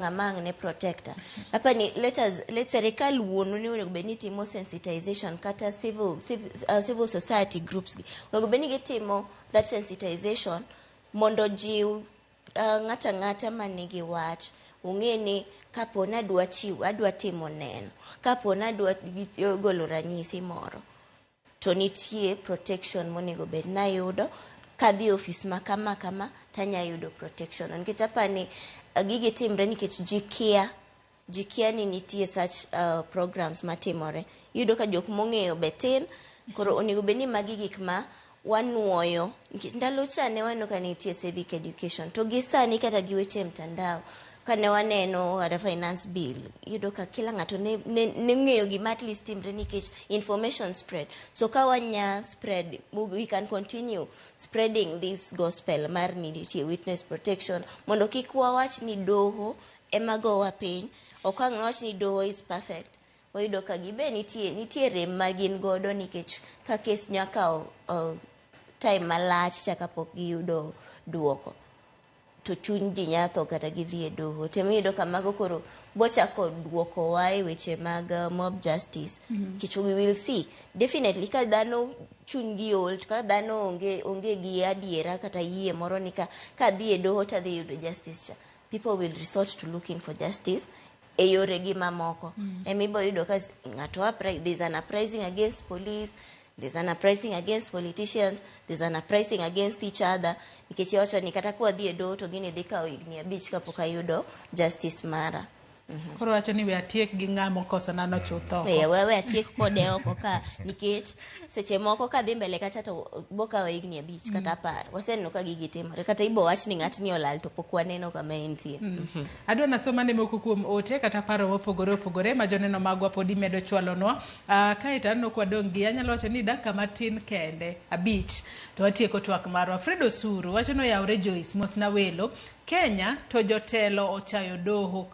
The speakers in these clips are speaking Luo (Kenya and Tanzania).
Ng'ama ang' ne protector hapa ni let us let serikal wuonu ni onego bed ni timo sensitization kata civil society groups gi onego bed ni gitimo that sensitization mondo jiw ng'ato ang'ata manigi wach ong'e ni kapo ni adwa chiwo, adwa timo neno, kapo ni adwa golo ranyisi moro, to nitie protection monego bed ni ayudo. Kadhi e ofis ma kama kama tanya yudo protection, nikech apani gigi timre nikech ji kia, ji kia ni nitie such programs matimore. Iyudo ka jok mong'eyo be tin. Koro onego bed ni magi gik ma wanuoyo, nikech ndalo cha ne waneno ka nitie civic education, to gi sani kata gi weche mtandao kane waneno kata finance bill, iyudo ka kila ng'ato ne ng'eyo gima at least timre nikech information spread. So ka wanya spread, we can continue spreading this gospel mar ni nitie witness protection, mondo kik wawach ni doho ema gowa piny. Ok ang' wach ni doho is perfect. Wayudo ka gibe nitie rem ma gin godo, nikech ka kes nya kawo time malach cha kapok giyudo duoko, to chuny ji nya tho kata gidhi e doho. Temo ka mago koro bochako duokowa e weche mag mob justice, nikech we will see definitely ka dhano chunygi ol, to ka dhano onge gi adiera kata yie moro ni ka kadhi e doho tadhi yudo justice cha, people will resort to looking for justice e yore gi mamoko. Emibo yudo ka ng'ato there's an uprising against police, there's an uprising against politicians, there's an uprising against each other, nikech iwacho ni kata kwadhi e doho to gini dhi kawo higni 5 kapok ayudo justice mara. Koro wacho ni we atiek gi ng'ama okosona no chutho oko. Wewe atiek kode oko ka, nikech seche moko kadhi mbele kacha to bokawo higni 5 kata 10. Waseneno ka gigi timore, kata ibo wach ni ng'atni olal to pok waneno kama entie. Adwa nasoma ne moko kuom ote kata paro mopogore opogore ma joneno magwa podi medo chwalonwa. Kaeto aneno kwadong' gi anyalo wacho ni dakika matin kende 5 to watieko twak marwa. Fred Osuru wacho ni oyawre Joyce, mosna welo. Kenya to jotelo ochayo doho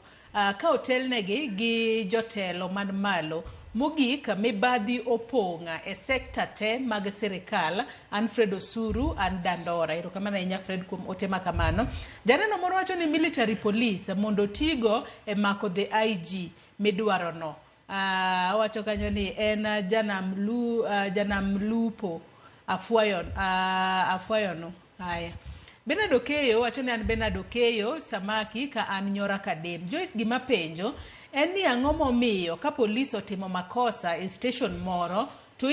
ka otelnegi gi jotelo man malo. Mogik, mibadhi opong' e sekta te mag sirikal. An Fred Osuru, an Dandora. Erokamano ahinya, Fred, kuom ote ma kamano. Janeno moro wacho ni military police mondo otigo e mako the IG midwaro no. Owacho kanyo ni en janam lupo afwayono. Haya. Bernard Okeyo wacho ni an Bernard Okeyo Samaki ka an Nyora Kadem. Joyce, gima penjo en ni ang'o momiyo ka polis otimo makosa e station moro to